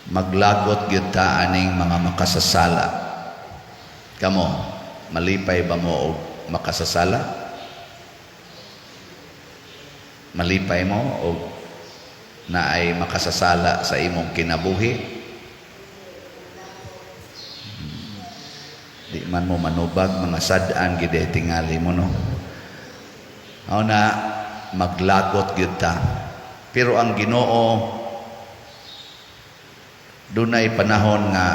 Maglagot gyud ta aning mga makasasala. Kamo, malipay ba mo og makasasala? Malipay mo og naay makasasala sa imong kinabuhi? Di man mo manubag, mga sad-an gid tingali mo, no? Mao na maglagot gyud ta. Pero ang Ginoo, dunay panahon nga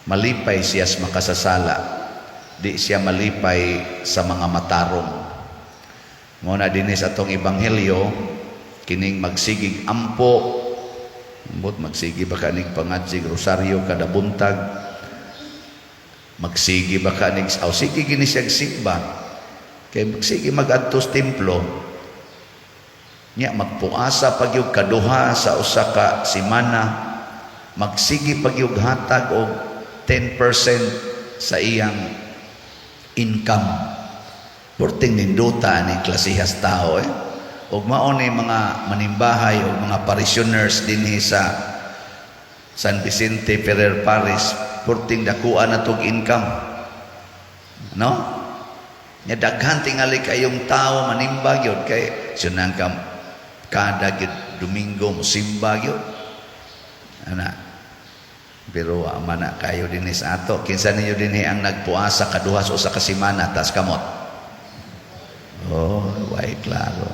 malipay siya sa makasasala, di siya malipay sa mga matarong. Mao na dinhi sa atong ebanghelyo, kining magsigig ampo, ambot magsigi ba ka nig pangadsig rosaryo kada buntag, magsigi ba ka nig aw sige gini siya simba, kay magsigi mag-adto sa templo nya, magpuasa pa gyud kaduha sa usa ka semana, magsigi pa gyud hatag og 10% sa iyang income. Perting nindota ni klasihas tao eh. Ug mao ni mga manimbahay o mga parishioners dinhi sa San Vicente Ferrer Parish, perting dakuan na tog income. No? Nya daghan tingali kayong tao manimba gyud kay sunang ka kada gyud Domingo mosimba gyud. Ana. Pero wa man na kayo dinhi sa ato. Kinsa ninyo dinhi ang nagpuasa kaduha sa usa ka semana? Taas kamot. Oh, way klaro.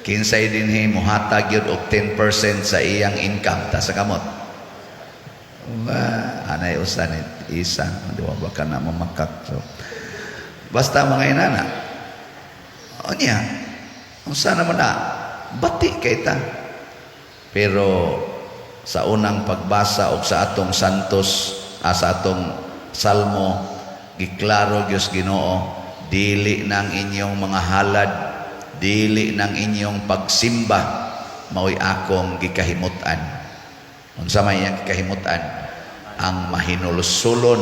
Kinsay dinhi mohatag gyud og 10% sa iyang income? Taas sa kamot. Wa, anay usa ni isa, di ba ka na mamakak. So, basta mga inana. O niya, unsa naman na, bati kay ta. Pero sa unang pagbasa og sa atong Santos, sa atong Salmo, giklaro gyud Ginoo, dili nang inyong mga halad, dili nang inyong pagsimba mao'y akong gikahimutan. Unsa may iyang gikahimutan? Ang mahinulsulon,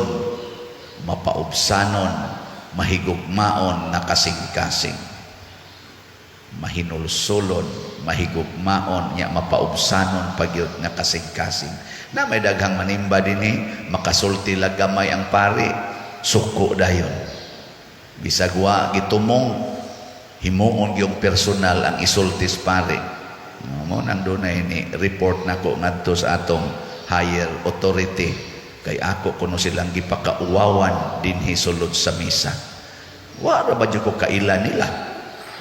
mapaubsanon, mahigugmaon nga kasing-kasing. Mahinulsulon, mahigugmaon nya mapaubsanon pagyud nga kasing-kasing. Na may daghang manimba dinhi, makasulti lang gamay ang pari, suko dayon. Bisag wa gitumong, himuon yung personal ang isultis pari. No, mo nang dunay ni report nako ngadto sa atong higher authority kay ako kuno silang gipakauwawan dinhi sulod sa misa. Wa ra ba jud ko kaila nila?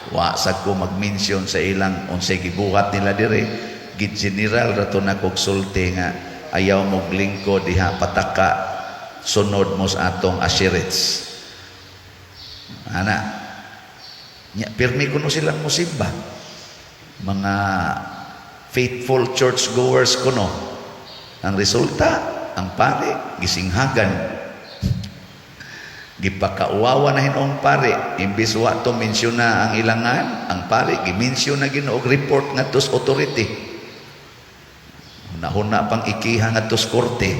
Wa sad ko mag-mention sa ilang unsay gibuhat nila dire. Gi-general ra to nako sulti nga ayaw mo lingkod diha pataka, sunod mo sa atong usherates. Ana. Nya pirmi kuno silang musimba. Mga faithful church goers kuno. Ang resulta, ang pare gisinghagan. Gipakauwawa na hinuong pare, imbis wa to mensyon na ang ilangan, ang pare gimensyon na Ginoo og report ngadto sa authority. Huna-huna pang ikiha ngadto sa korte.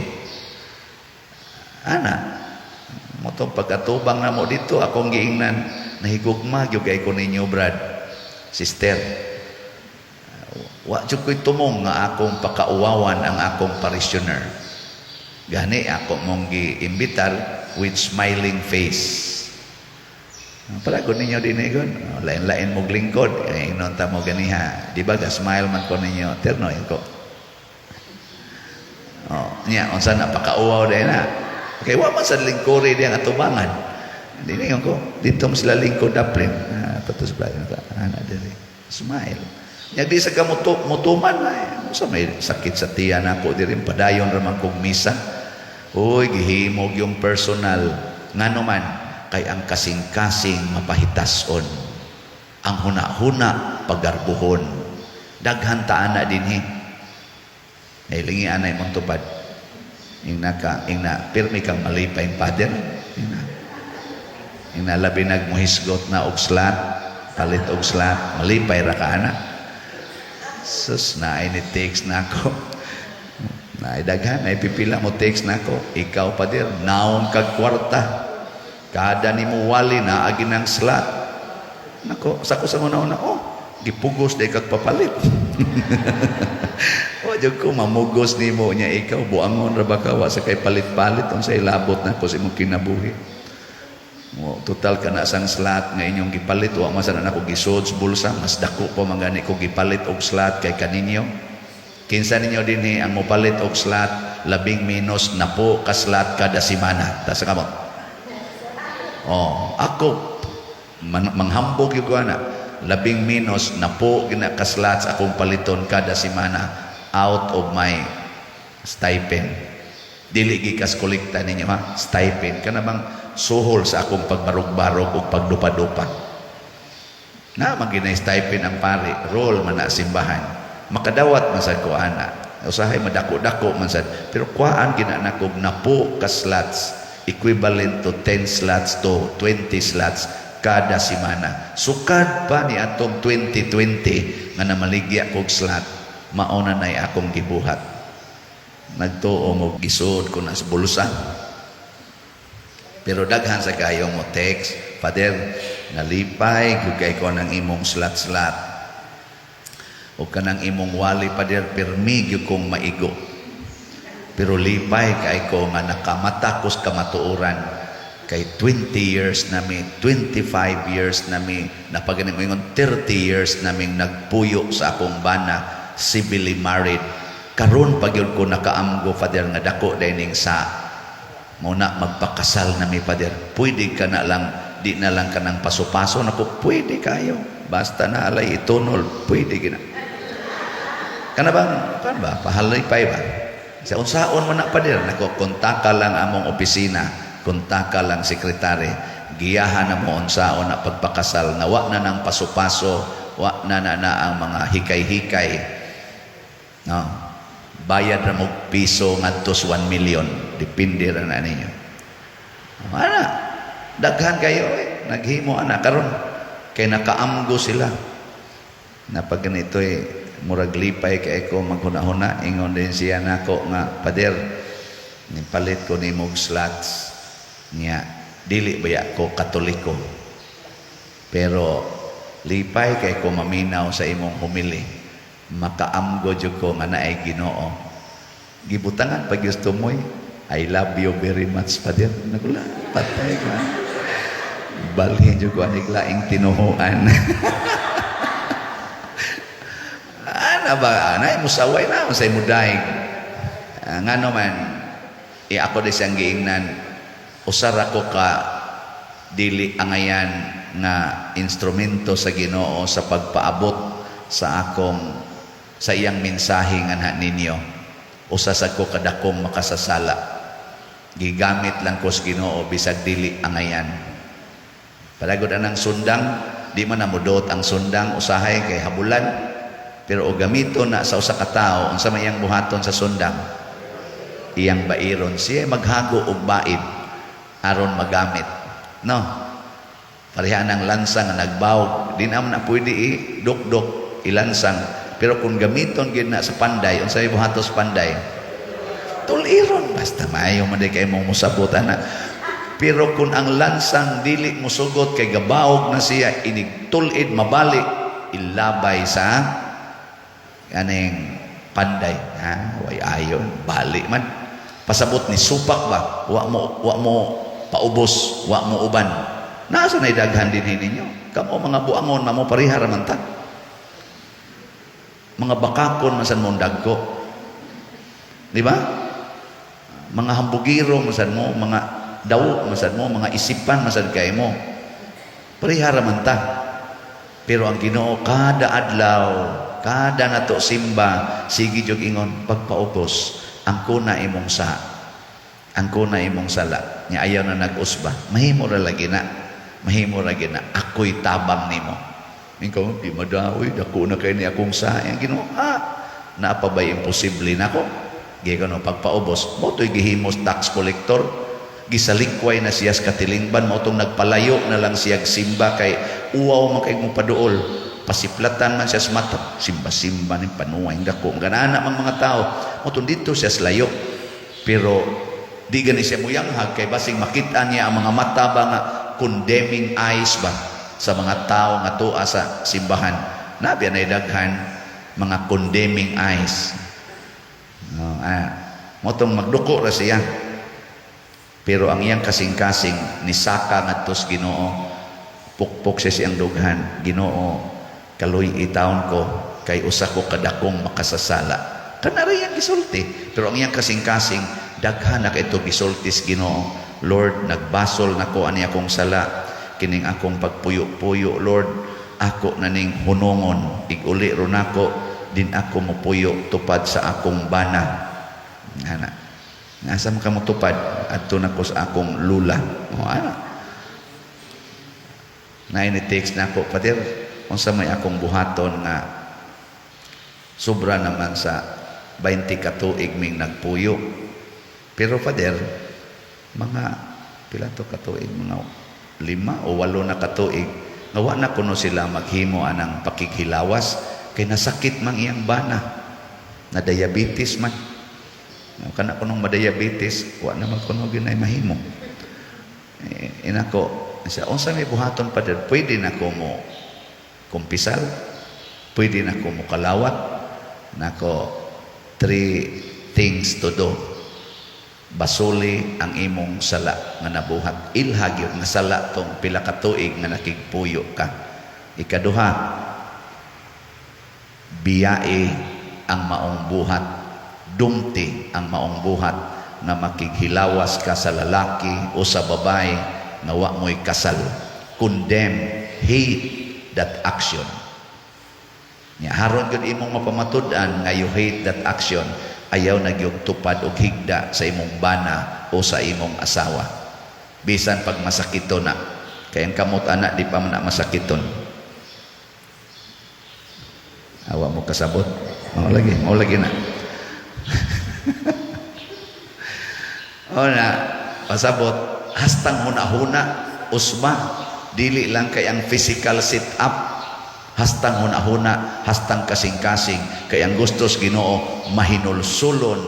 Ana, mo tong pag-atubang na mo dito, akong giingnan, nahigugma gyud kay ko ninyo, brad, sister. Wa jud ko'y tumong nga akong pakauwawan ang akong parishioner. Gani ako mong giimbitar with smiling face. Palagon ninyo din gon. Lain-lain mong lingkod. Eh, ingnon ta mo ganiha. Di ba ga smile man ko ninyo? Terno ko. Oh, niya unsa na pakauwaw dai na. Okay, wa man sa lingkuri diyang atubangan. Dili ko dito mo sila lingkod daplin. Ah, patos ba ka? Ana diri. Smile. Nya di sa kamuto mutuman ay sa may sakit sa tiyan ako diri, padayon ra man kog misa. Uy, gihimog yung personal. Ngano man kay ang kasing-kasing mapahitason. Ang huna-huna pagarbuhon. Daghan ta ana dinhi. Ay lingi anay mong tupad. Ingna ka, ingna pirmi kang malipay, Father. Ingna. Ingna labi nagmuhisgot na og slot, palit og slot, malipay ra ka ana. Sus, na ni text na ako. Na daghan, ay pipila mo text na ako. Ikaw, Pader, naong kag kwarta. Kada ni mo wali na agi ng slot. Nako, sa ko sa una-una, oh, gipugos day kag papalit. O, Jud ko mamugos nimo nya ikaw buangon ra ba ka, wa sa kay palit-palit, unsay labot nako sa imong kinabuhi mo? Total, kana sang slot nga inyong gipalit, wa man sana nako gisod sa bulsa. Mas dako pa man gani ko gipalit og slot kay kaninyo. Kinsa ninyo dinhi ang mopalit og slot labing menos 10 ka slot kada semana? Taas kamot. Oh, ako man, manghambog gyud ko ana, labing menos 10 gina ka slots akong paliton kada semana out of my stipend. Dili gikas kolekta ninyo ha, stipend kana bang suhol sa akong pagbarog-barog ug pagdupa-dupa. Na maginay stipend ang pari, role man na simbahan. Makadawat man sad ko ana. Usahay madako-dako man sad, pero kuhaan gina nako 10 ka slots, equivalent to 10 slots to 20 slots kada semana. Sukad pa ni atong 2020 nga namaligya kog slot, mao na nay akong gibuhat. Nagtuo mo gisud ko na sa bulsa. Pero daghan sa kayo mo text, "Father, nalipay gyud kay ko ng imong slot-slot. O kanang imong wali, Father, pirmi gyud kong maigo. Pero lipay kay ko nga nakamata ko sa kamatuoran kay 20 years nami, 25 years nami, napaganing mo ingon 30 years naming nagpuyo sa akong bana, civilly married. Karon pa gyud ko nakaamgo, Father, nga dako dining sa muna magpakasal nami, Father. Pwede ka na lang, di na lang kanang paso-paso nako, pwede kayo. Basta na alay itunol, pwede gina." Kana bang, kan ba, pahalipay ba? Sa unsaon man na, Pader? Nako, kontaka lang among opisina, kontaka lang sekretary. Giyahan na mo unsaon na pagpakasal nga wa na ng paso-paso, wa na na, na ang mga hikay-hikay. No. Bayad ra mo piso ngadto sa 1 million, depende ra na ninyo. Ana, daghan kayo eh. Naghimo ana karon kay nakaamgo sila. Na pag ganito eh, murag lipay kay ko maghuna-huna, ingon din siya nako nga, "Pader, nipalit ko nimo og slots niya, dili baya ko Katoliko. Pero lipay kay ko maminaw sa imong homily. Makaamgo jud ko nga naay Ginoo." Gibutangan pag gusto mo, "I love you very much, Father." Nagula, patay ka. Balhin jud ko anig laing tinuhuan. Ana ba, ana musaway na sa imo daig. Ngano man, ako di siyang giingnan, usara ko ka dili angayan nga instrumento sa Ginoo sa pagpaabot sa akong sa iyang mensahe nganha ninyo. Usa sa ko kadakong makasasala. Gigamit lang ko sa Ginoo bisag dili angayan. Palagod anang sundang, di man namudot ang sundang usahay kay habulan. Pero og gamiton na sa usa ka tawo, unsa may iyang buhaton sa sundang? Iyang bairon siya, maghago og baid aron magamit. No. Pareha ng lansang nga nagbawog, di naman na pwede i-dukdok, ilansang. Pero kung gamiton gid na sa panday, unsa may buhaton sa panday? Tuliron, basta maayo man kay mong musabot ana. Pero kung ang lansang dili musugot kay gabawog na siya, inig tulid mabalik, ilabay sa aning panday. Ha, way ayon, bali man. Pasabot ni supak ba? Wa mo paubos, wa mo uban. Nasa na daghan din ninyo. Kamo mga buangon, mamo pareha ra man ta. Mga bakakon man san mong dagko. Di ba? Mga hambugiro man sad mo, mga dawo man sad mo, mga isipan man sad kay mo. Pareha ra man ta. Pero ang Ginoo kada adlaw, kada nato simba, sige jud ingon pagpaubos, ang kuna imong sa ang kuna imong sala. Nya ayaw na nag-usba. Mahimo ra lagi na. Mahimo ra gina. Ako'y tabang nimo. Ikaw, di madaoy, dako na kay ni akong sa. Ang Ginoo, ah, naa pa ba'y imposible nako? Gikan no, pagpaubos, mo to'y gihimos tax collector, gisalikway na siya sa katilingban, mo tong nagpalayo na lang siya simba kay uwaw man kay mo paduol. Pasiplatan man siya sa mata, simba-simba ni panuway dako. Ganana mang mga tao, mo tong dito siya sa layo. Pero di gani siya muyanghag kay basing makita niya ang mga mata ba nga condemning eyes ba sa mga tao nga tuwa sa simbahan. Nabi na daghan mga condemning eyes. Oh, mao tong magduko ra siya. Pero ang iyang kasing-kasing nisaka ngadto sa Ginoo, pukpok siya siyang dughan, "Ginoo, kaluy-i taon ko kay usa ko kadakong makasasala." Kana ra iyang gisulti, pero ang iyang kasing-kasing daghan na kay ito gisulti sa Ginoo. "Lord, nagbasol nako ani akong sala, kining akong pagpuyo-puyo, Lord, ako na ning hunongon, iguli ro nako, din ako mopuyo tupad sa akong bana." Ana. "Asa man ka motupad?" "Adto na ko sa akong lula." O, ana. Na ni text nako, "Pader, unsa may akong buhaton nga sobra naman sa 20 ka tuig ming nagpuyo? Pero Father, mga pila to ka tuig, mga 5 o 8 na katuig nga wa na kuno sila maghimo anang pakighilawas kay nasakit mang iyang bana, na diabetes man." Kana kunong madiabetes, wa naman kuno ginay mahimo. Eh, inako siya, "Unsa may buhaton, Father? Pwede na ko mo kumpisal, pwede na ko mo kalawat." Nako, "Three things to do. Basuli ang imong sala nga nabuhat. Ilha gyud nga sala tong pila ka tuig nga nakigpuyo ka. Ikaduha, biyae ang maong buhat, dumti ang maong buhat nga makighilawas ka sa lalaki o sa babae nga wa mo'y kasal. Condemn, hate that action." Nya haron gyud imong mapamatud-an nga you hate that action, ayaw na gyud tupad og higda sa imong bana o sa imong asawa. Bisan pag masakiton na. Kay ang kamot ana di pa man na masakiton. Awa mo kasabot. Mao lagi na. O na, pasabot, hastang huna-huna, usba, dili lang kay ang physical sit-up, hastang huna-huna, hastang kasing-kasing, kay ang gustos Ginoo mahinulsulon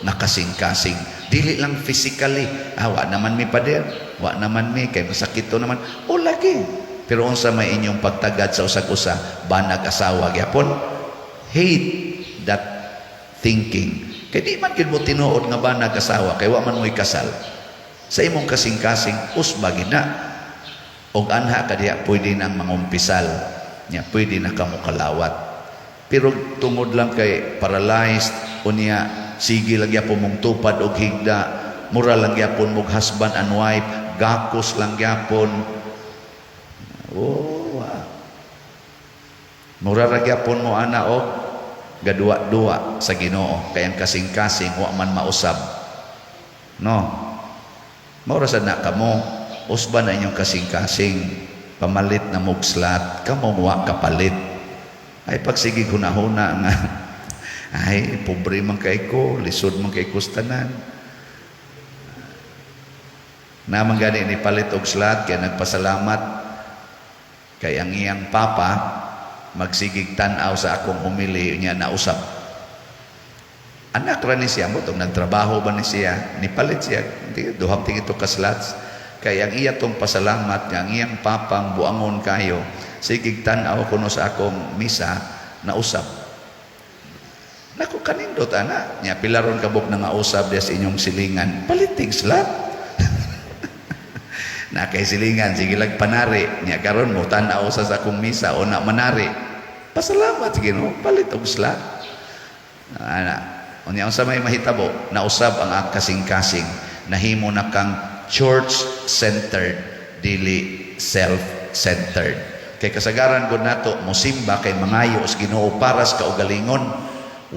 na kasing-kasing. Dili lang physically, ah, wa naman mi, Pader, wa naman mi, kay masakit to naman. O lagi. Pero unsa may inyong pagtagad sa usag-usa, banag asawa gyapon, hate that thinking. Kay di man gid mo tinuod nga banag asawa kay wa man mo'y kasal. Sa imong kasing-kasing usba gid na. Og anha ka diha pwede nang mangumpisal. Nya pwede na kamo kalawat. Pero tungod lang kay paralyzed unya sige lang gyapon mong tupad og higda, mura lang gyapon mog husband and wife, gakos lang gyapon. Oh, ah. Mura ra gyapon mo ana og gaduwa-duwa sa Ginoo kay ang kasing-kasing wa man mausab. No. Mao ra sad na kamo, usba na inyong kasing-kasing, pamalit na mog slat, kamo wa kapalit. Ay pagsigig hunahuna nga ay pobre man kay ko, lisod man kay kustanan. Naman gani ni palit og slat kay nagpasalamat kay ang iyang papa magsigig tan-aw sa akong homily niya nausab. Anak ra ni siya mo tong nagtrabaho ba ni siya, nipalit siya di duhang tingito ka slats kay ang iya tong pasalamat nga ang iyang papang buangon kayo sigig tan-aw kuno sa akong misa nausab. Naku, kanindot ana nya pila ron kabuk na nga usab diya sa inyong silingan, palitig slat na kay silingan sige lag panari nya karon mo tan-aw sa akong misa o na manari, pasalamat sige no palit og slat ana. Unya unsa may mahitabo, nausab ang kasing-kasing, nahimo na kang church-centered dili self-centered. Kay kasagaran gud nato mosimba kay mangayo sa Ginoo para sa kaugalingon,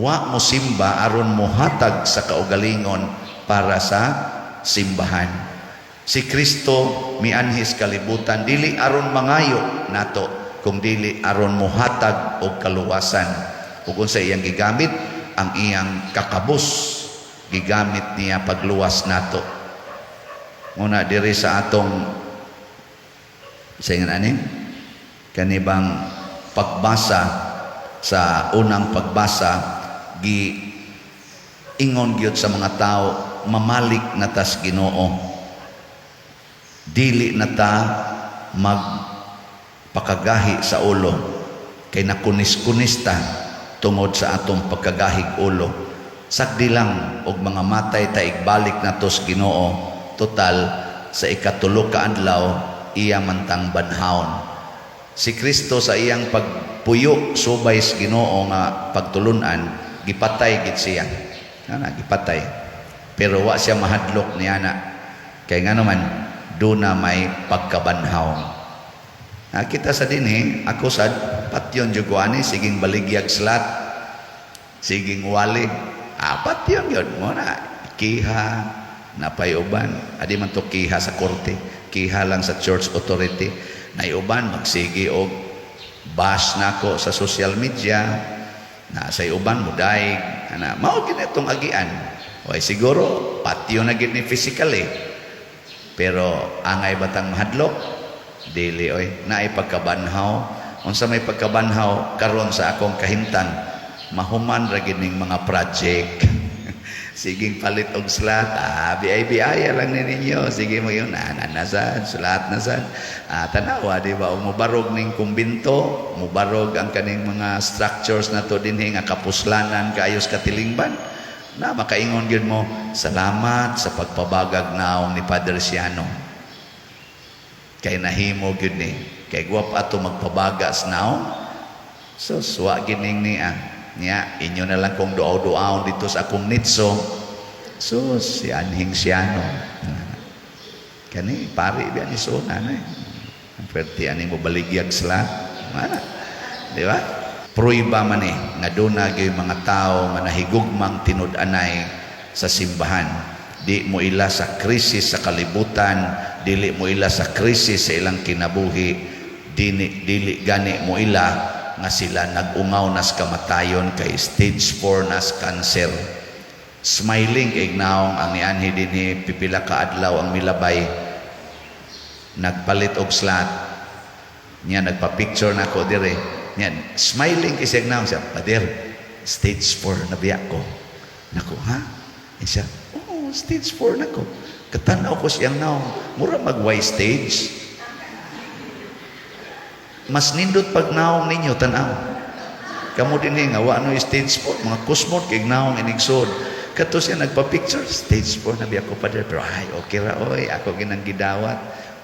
wa mosimba aron mohatag sa kaugalingon para sa simbahan. Si Kristo mianhis kalibutan dili aron mangayo nato kung dili aron mohatag og kaluwasan. Ug unsa iyang gigamit? Ang iyang kakabus gigamit niya pagluwas nato. Muna diri sa atong sa ingon ani kanibang pagbasa, sa unang pagbasa, gi ingon gyud sa mga tao, mamalik na tas Ginoo, dili na ta magpakagahi sa ulo kay nakunis-kunis ta tungod sa atong pagkagahig ulo. Sagdi lang og mga matay ta, igbalik nato sa Ginoo. Total, sa ikatulo ka adlaw iya mantang banhawon. Si Kristo, sa iyang pagpuyo subay sa Ginoo nga pagtulunan, gipatay gid siya. Ana, gipatay. Pero wa siya mahadlok niana. Kay ngano man, duna may pagkabanhaw. Ha, kita sa dinhi, ako sad patyon jud ko ani, siging baligyag slat, siging wali. Ah, patyon yun mo na. Kiha, napay uban. Adi man to kiha sa korte, kiha lang sa church authority. Nay uban magsige og bash nako sa social media, na sa uban mudaig, ana mao gid itong agian. Oy, siguro patyon na gid ni physically. Pero angay batang mahadlok? Dili oy, naay pagkabanhaw. Unsa may pagkabanhaw karon sa akong kahimtang? Mahuman ra gid ning mga project. Siging palit og slot, ah, biay-biaya lang ni ninyo. Sige mo yun, ah, na sad, slot na sad. Ah, tanawa, di ba? Mubarog ning kumbinto, mubarog ang kaning mga structures na to dinhi nga kapuslanan kaayos katilingban. Na makaingon gyud mo, "Salamat sa pagpabagag naong ni Padre Siano." Kay nahimo gyud ni. Kay guwap ato magpabaga sa naong. So, suwa gining ni ah. Nya, inyo na lang kong duaw-duaw dito sa akong nitso. So, si Anhing Siano. Kani, pari biya ni Sona na eh. Ang pwerte ani mo baligyag sila. Mana? Di ba? Pruiba man eh, nga duna gyud mga tao nga nahigugmang tinud-anay sa simbahan. Di mo ila sa krisis sa kalibutan, dili mo ila sa krisis sa ilang kinabuhi, dili, dili gani mo ila nga sila nag-ungaw nas kamatayon kay stage 4 nas cancer. Smiling kay naong ang nianhi dinhi pipila ka adlaw ang milabay, nagpalit og slot niya, nagpa-picture na ako dire niya, smiling kay siya naong siya, "Pader, stage 4 na biya ko." Nako, "Ha?" Eh siya, "Oh, stage 4 na ko." Katanaw ko siyang naong, mura mag Y stage. Mas nindot pag naong ninyo, tanaw. Kamo din nga, wa no stage 4, mga kusmot kay naong inigsod. Kato siya nagpa-picture, "Stage 4 na biya ko, Father." Pero ay, okay ra oy, ako ginang gidawat.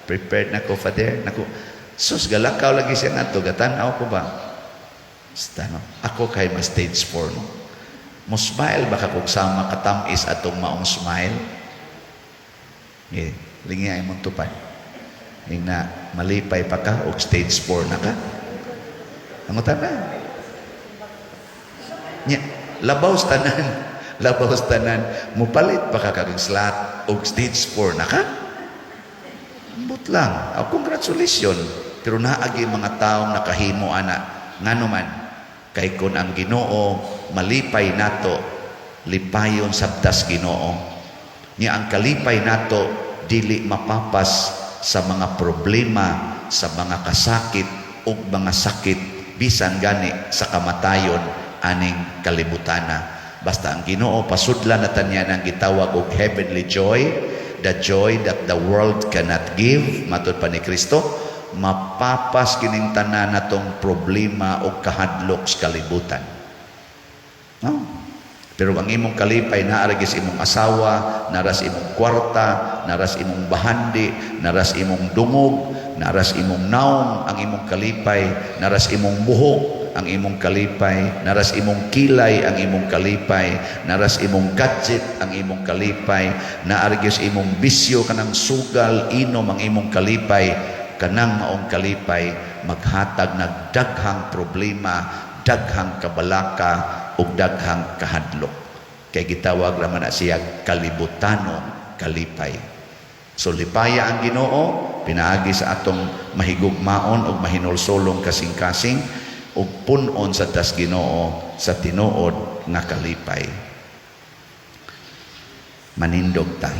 Prepared na ko, Father. Naku, sus, galakaw lagi siya nga to, gatanaw ko ba? Basta, no? Ako kay ma stage 4, no? Mo smile ba ka kung sama katamis atong maong smile? Eh, lingi ay mong tupad. Ing na, malipay pa ka og stage 4 na ka? Ang na. Nya, labaw sa tanan, labaw sa tanan, mupalit pa ka kag slot og stage 4 na ka? Ambot lang. Oh, congratulations. Pero naagi mga taong nakahimo ana. Ngano man, kay kun ang Ginoo malipay nato, lipayon sabtas Ginoo. Nya ang kalipay nato dili mapapas sa mga problema, sa mga kasakit ug mga sakit, bisan gani sa kamatayon aning kalibutana. Basta ang Ginoo pasudlan na niya ng gitawag og heavenly joy, the joy that the world cannot give, matud pa ni Kristo, mapapas kining tanan natong problema o kahadlok sa kalibutan. No? Pero ang imong kalipay naa ra sa imong asawa, naras imong kwarta, naras imong bahandi, naras imong dungog, naras imong naong, ang imong kalipay, naras imong buhok, ang imong kalipay, naras imong kilay, ang imong kalipay, naras imong gadget, ang imong kalipay, naa ra sa imong bisyo kanang sugal, inom ang imong kalipay, kanang maong kalipay maghatag nag daghang problema, daghang kabalaka ug daghang kahadlok. Kay gitawag raman na siya kalibutanon kalipay. So lipaya ang Ginoo pinaagi sa atong mahigugmaon ug mahinulsolong kasing-kasing ug pun-on sa tas Ginoo sa tinuod nga kalipay. Manindog ta.